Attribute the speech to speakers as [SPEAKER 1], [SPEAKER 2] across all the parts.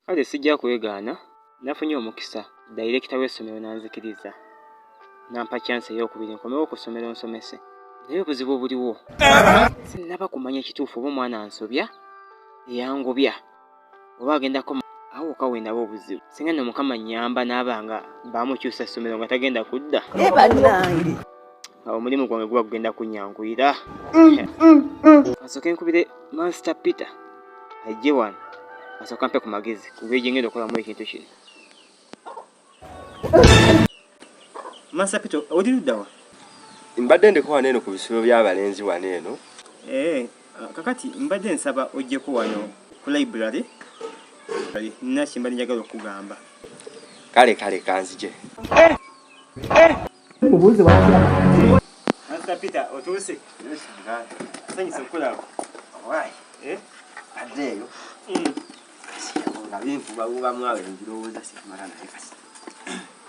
[SPEAKER 1] Kale sijja kwegaana, nafunye omukisa dayirekita w'essomero n'anzikiriza n'ampa kyansi ey'okubiri nkomewo ku ssomero nsomese. Naye obuzibu obuliwo sinnaba kumanya kituufu oba omwana ansobya eyangobya oba agendako awo wokka we ndaba obuzibu. Singa nno Mukama nnyamba n'aba nga baamukyusa ssomero nga tagenda kudda.
[SPEAKER 2] Bannange.
[SPEAKER 1] Awo omulimu gwange guba gugenda kunnyanguyira. Kansooke nkubire Master Peter ajje wano asooke ampe ku magezi ku ngeri gye ngenda okukolamu ekintu kino. Master Peter, oli ludda wa?
[SPEAKER 3] Mbadde ndiko wano eno ku bisulo by'abalenzi wano eno.
[SPEAKER 1] Kakati mbadde nsaba ojjeko wano ku library. Nina kye mbadde njagala okukugamba.
[SPEAKER 3] Kale kale kanzije.
[SPEAKER 2] Mubuuze watya.
[SPEAKER 1] Master Peter, otuuse? Nsanyuse okukulaba.
[SPEAKER 3] Owaaye.
[SPEAKER 1] Eh?
[SPEAKER 3] Badde eyo. Nga binkubabubamu awo ebirowooza simala naye kasi.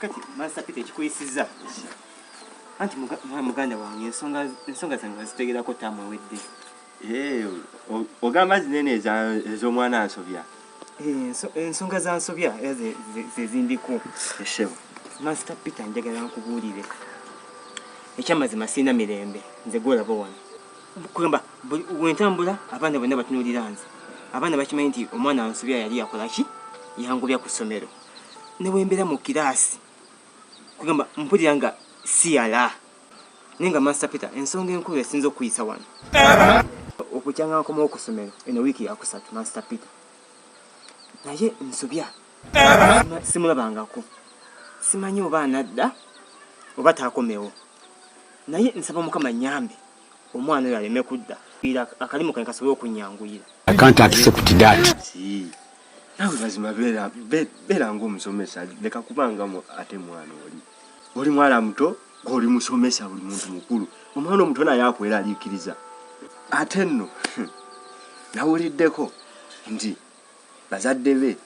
[SPEAKER 1] Kati Master Peter ekikuyisizza. Anti muganda wange ensonga zange wazitegeerako ttaamu ewedde.
[SPEAKER 3] Ogamba zinene ez'omwana nsobya?
[SPEAKER 1] Ensonga za nsobya era ze zindiko.
[SPEAKER 3] Essebo.
[SPEAKER 1] Master Peter njagala nkubuulire. Ekyamazima sirina mirembe nze gw'olaba wano. Kugamba bwe ntambula abaana bonna batunuulira nze. Abaana bakimanyi nti omwana nsobya yali yakola ki? Yangobya ku ssomero. Ne bwe mbeera mu kiraasi kugamba mpulira nga siyala. Naye nga Master Peter ensonga enkulu esinze okuyisa wano. Okukyanga nkomawo ku ssomero eno wiiki yakusatu Master Peter. Naye nsobya simulabangako. Simanyi oba anadda oba taakomewo. Naye nsaba Mukama nnyambe omwana oyo aleme kudda. Akalimu kange kasobole okunnyanguyira.
[SPEAKER 4] I can't accept that.
[SPEAKER 3] Si. Naawe mazima beera ng'omusomesa leka kubanga ate mwana oli. Oli mwana muto ng'oli musomesa buli muntu mukulu. Omwana omuto naye akweraliikiriza. Ate nno nawuliddeko nti bazadde be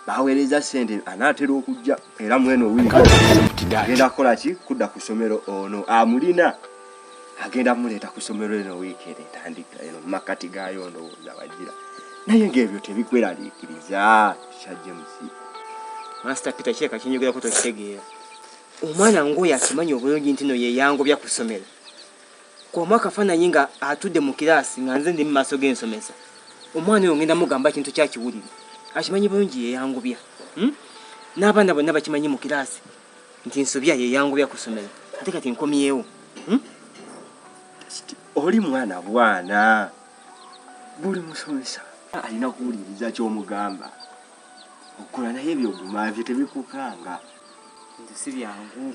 [SPEAKER 3] baweereza ssente anaatera okujja era mweno wiiki agenda kukola ki? Kudda ku ssomero ono amulina agenda kumuleeta ku ssomero eno wiiki eno etandika eno mu makkati gaayo ndowooza wagira. Naye ng'ebyo tebikweraliikiriza kya James.
[SPEAKER 1] Master Peter kireka kyenjogerako tokitegeera. Omwana ng'oyo akimanyi obulungi nti no ye yangobya ku ssomero. Kubamu akafaananyi nga atudde mu kiraasi nga nze ndi mu maaso g'ensomesa. Omwana oyo ngenda mugamba kintu kyakiwulire. Akimanyi bulungi ye yangobya. N'abaana bonna bakimanyi mu kiraasi nti nsobya ye yangobya ku ssomero. Ate kati nkomyewo.
[SPEAKER 3] Oli mwana bwana. Buli musomesa alina kuwuliriza ky'omugamba. Okukola naye ebyoguma bye tebikukanga.
[SPEAKER 1] Nze si byangu.